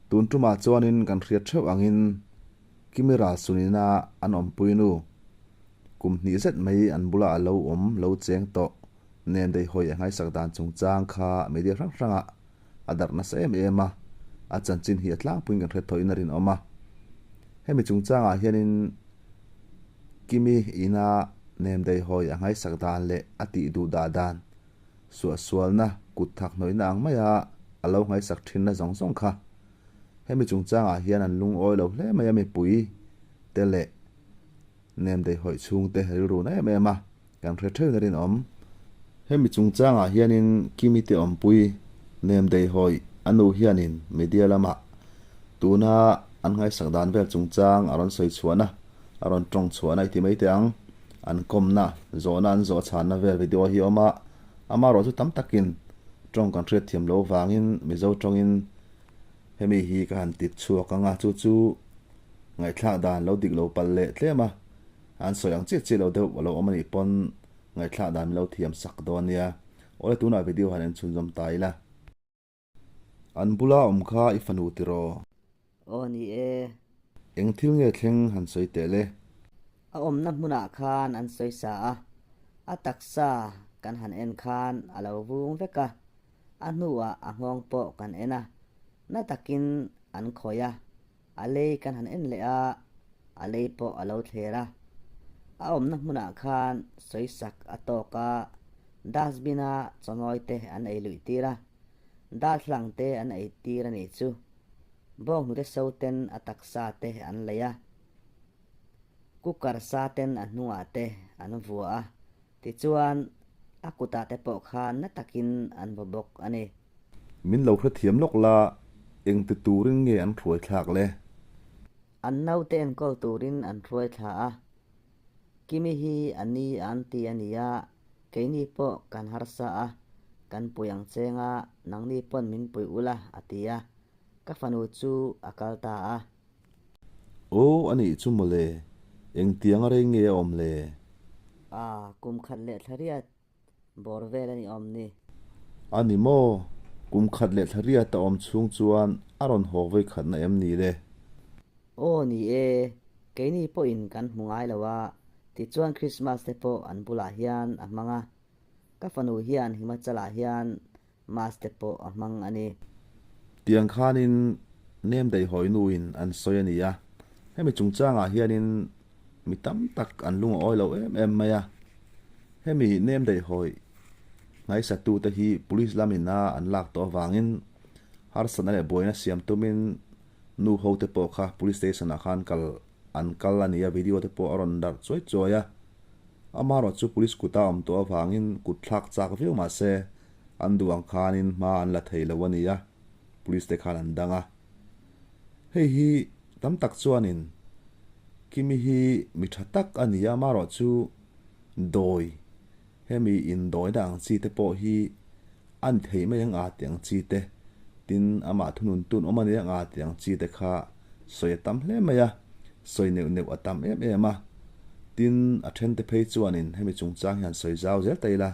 Tun tumah chuanin kan hriat theuh angin Kimi ral sunina an awmpui nu kum hnih zet mai an bula a lo awm lo cheng tawh nen deihawi a nghaisak dan chungchang kha media hrang hrangah a darh nasa em em a, a chanchin hi a tlangpuiin kan hre thawhin a rinawm a. Hemi chungchangah hianin Kimi ina nem deihawi a nghaisak dan leh a tih duh dah dan suahsualna kut thak hnawihna ang maia a lo nghaisak thinna zawng zawng kha hemi chungchangah hian an lungawi lo hle mai a mipui te leh nem deihawi chhungte rilru na em em a. Kan hre theuhin a rinawm. Hemi chungchangah hianin Kimi te awmpui nem deihawi a nu hianin media lamah tuna an ngaihsak dan vel chungchang a rawn sawi chhuahna, a rawn tawng chhuahna i ti mai teh ang. An kawmna, zawhna an zawh chhanna vel video hi a awm a, amaherawhchu tam takin tawng kan hriat thiam loh vangin Mizo tawngin hemi hi ka han tit chhuak ang a, chu chu ngaihthlak dan lo dik lo palh leh tlem a. An sawi ang chiah chiah lo deuh a lo awm a nih pawn ngaihthlak dan min lo thiam sak dawn nia. Awle tunah video han en chhunzawm ta ila. An bula awm kha i fanu tiraw? Aw ni e. Eng thil nge thleng han sawi teh le? A awmna hmunah khan an sawi sa a, a taksa kan han en khan a lo vung vek a, a hnuah a nghawng pawh kan en a, na takin an khawih a, A lei kan han en leh a, a lei pawh a lo thler a. A awmna hmunah khan sawisak a tawk a, dustbin-a chawmawi te an ei luih tir a, darthlang te an ei tir a nih chu. Bawnghnute so ten a taksa te an lei a, cooker sa ten a hnungah te an vua a, tichuan a kutah te pawh khan na takin an vaw bawk a ni. Min lo hrethiam lawk la, engti turin nge an hruai thlak le? An naute enkawl turin an hruai thla a, Kimi hi a ni an ti a nia, keini pawh kan harsa a, kan pui ang cheng a, nangni pawn min pui ula a ti a, ka fanu chu a kal ta a. Aw a nih chu mawle, engtiang a rei nge a awm le? A, kum khat leh thla riat Bawr vel a ni awm ni. A ni maw? Kum khat leh thla riat a awm chhung chuan a rawn haw vawi khatna em ni le? Aw ni e, keini pawhin kan hmu ngai lo a, tichuan Christmas te pawh an bulah hian a hmang a, ka fanu hian Himachal-ah hian Mass te pawh a hmang a ni. Tiang khanin nem daihhawi nuin an sawi a ni a, hemi chungchangah hianin mi tam tak an lung a awi lo em em mai a. Hemi nem daihhawi ngaisatute hi police lamin a an lak tawh avangin harsatna leh buaina siam tumin nu ho te pawh kha police station ah khan kal an kal a ni a, video te pawh a rawn darh chuai chuai a. Amaherawh chu police kuta awm tawh avangin kut thlak chak viau mah se an duh ang khanin hma an la thei lo a ni a, police te khan an dang a. Hei hi tam tak chuanin Kimi hi mi tha tak a ni a, amaherawh chu Dawi, hemi indawina ang chi te pawh hi a ni thei mai ang a tih ang chi te, tin amah thunun tun awm a ni ang a tih ang chi te kha sawi a tam hle mai a, sawi neuh neuh a tam em em a. Tin, a then te phei chuanin hemi chungchang hian sawi zau zel ta ila.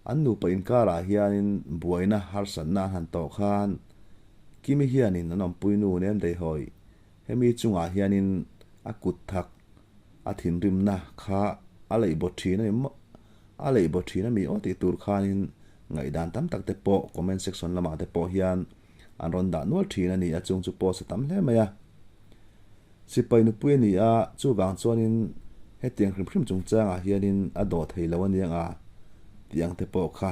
An nupa inkarah hianin buaina harsatna an han tawh khan Kimi hianin an awmpuinu nem deihawi hemi chungah hianin a kut thak A thinrimna kha a leih baw thin a ni maw? A leih baw thin a mi aw tih tur khanin ngaihdan tam tak te pawh comment section lamah te pawh hian an rawn dah nual thin a ni a, chung chu post a tam hle mai a. Sipai nupui a ni a, chuvang chuanin hetiang hrim hrim chungchangah hianin a dawh thei lo a niang a tih ang te pawh kha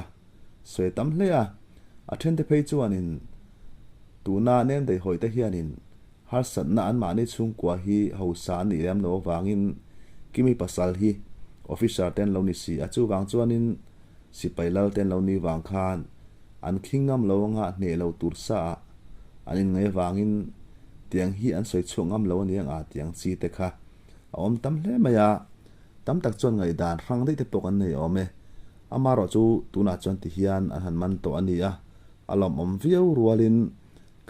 sawi a tam hle a. A thente phei chuanin tuna nem daihawih te hianin Harsatna anmahni chhungkua hi hausa an nih lem lo avangin Kimi pasal hi officer te an lo ni si a, chuvang chuanin sipai lal te an lo ni vang khan an khing ngam lo anga hneh lo tur sa ah an inngaih avangin tiang hi an sawi chhuak ngam lo aniang a tiang chi te kha a awm tam hle mai a, tam tak chuan ngaihdan hrang daih te pawh kan nei awm e. Amaherawh chu tunah chuan ti hian an han man tawh a ni a, a lawmawm viau rualin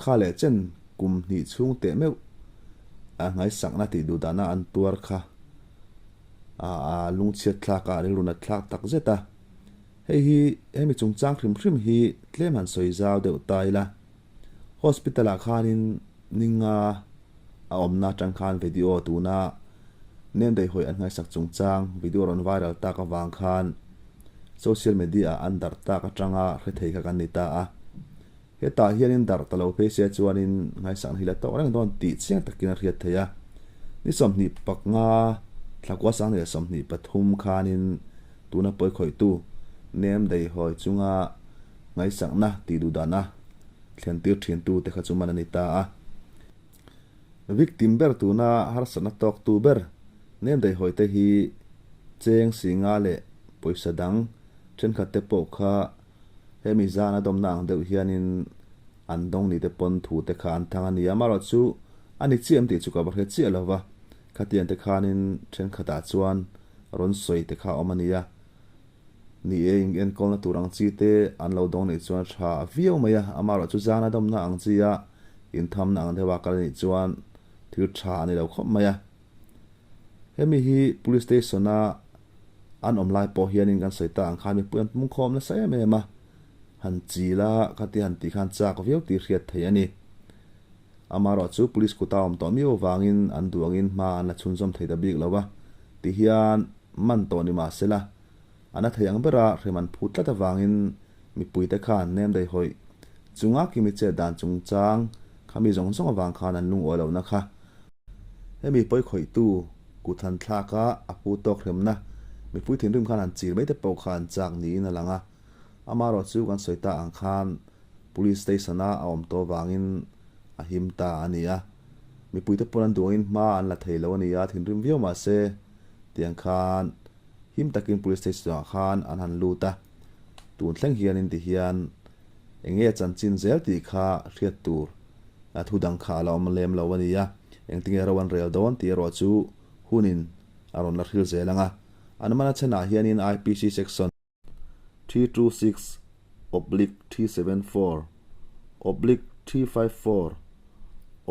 Kha leh chen kum hnih chhung teh meuh a ngaisakna tih duh dahna an tuar kha a lungchhiat thlak a, rilru nat thlak tak zet a. Hei hi hemi chungchang hrim hrim hi tlem han sawi zau deuh ta ila. Hospital ah khanin ninga a awmna atang khan video tuna nem daihhawi an ngaihsak chungchang video rawn viral tak avang khan social media ah an darh tak atanga hre thei kha kan ni ta a. Hetah hianin darh ta lo phei se chuanin ngaihsakna hi la tawk reng dawn tih chiang takin a hriat theih a. Ni 25 thlakua sang leh 23 khanin tuna pawikhawihtu nem daihhawi chunga ngaihsakna tih duh dana thlentir thintu te kha chu man a ni ta a. Victim ber tuna harsatna tawktu ber nem daihhawi te hi cheng singa leh pawisa dang thenkhat te pawh kha hemi zan a dawmna ang deuh hianin an dawng ni te pawn thu te kha an thang a ni a, amaherawh chu a ni chiah em tih chu ka va hre chiah lo va, khatiang te khanin thenkhatah chuan rawn sawi te kha a awm a ni a. Ni e, in enkawlna tur ang chi te an lo dawng nih chuan tha viau mai a, amaherawh chu zana dawmna ang chi a inthamna ang deuha kal anih chuan thil tha a ni lo khawp mai a. Hemi hi Police Station a an awm lai pawh hianin kan sawi ta ang khan mipui an pumkhawm nasa em em a, han chil a khati han tih khan chak viau tih hriat theih a ni. Amaherawh chu Police kuta awm tawh miau avangin an duh angin hma an la chhunzawm thei ta bik lo a, tihian man tawh ni mah sela a na thei ang bera hrem an phut tlat avangin mipuite khan nem daih hawih chunga kimi chet dan chungchang kha mi zawng zawng avang khan an lungawi lohna kha hemi pawi khawihtu kut han thlak a, a pu tawk hremna mipui thinrim khan han chil mai te pawh kha an chak niin a lang a, amaherawh chu kan sawi ta ang khan Police station a a awm tawh avangin a him ta a ni a, mipuite pawn an duangin hma an la thei lo a ni a, thinrim viau mah se tiang khan him takin police station ah khan an han lut a, tun thleng hianin ti hian eng nge chanchin zel tih kha hriat tur thu dang kha a la awm lem lo a ni a, engtinge ro an rel dawn tih erawh chu hunin a rawn la hril zel ang a, an mana chenah hianin IPC section. 326 oblique 374 oblique 354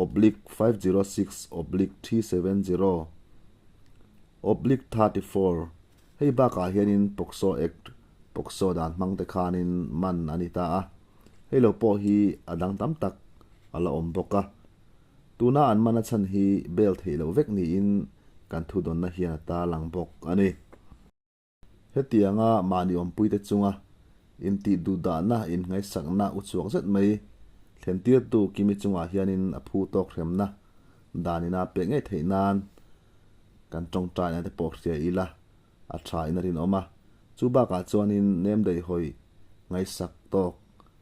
oblique 506 oblique 370 oblique 34 Hei bakah hianin POCSO Act, POCSO dan hmang te khanin man a ni ta a, hei lo pawh hi a dang tam tak a la awm bawk a. Tuna an man a chhan hi bail theih loh vek niin kan thudawnna hian a tarlang bawk a ni. Hetianga mahni awmpuite chunga intih duhdahna inngaihsakna u chhuak zet mai thlentirtu Kimi chungah hianin a phu tawk hremna danina pek ngei theih nan kan tawngtaina te pawh hria ila a tha in a rinawm a. Chu bakah chuanin nem daihhawi ngaihsak tawk,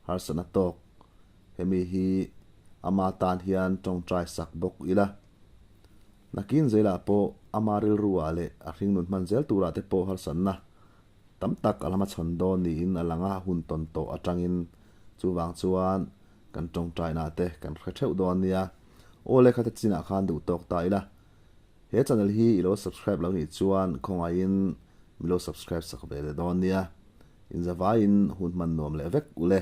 harsatna tawk hemi hi ama tan hian tawngtai sak bawk ila. Nakin zelah pawh ama rilruah leh a hringnun hman zel turah te pawh harsatna tam tak a lama chhawn dawn niin a lang a, hun tawn tawh atangin chuvang chuan kan tawngtainah te kan hre theuh dawn nia. Aw lehkha te chinah khan duh tawk ta ila. He channel hi i lo subscribe lo nih chuan khawngaihin mi lo subscribe sak ve leh dawn nia. Inzavaiin hun hman nuam leh vek ule.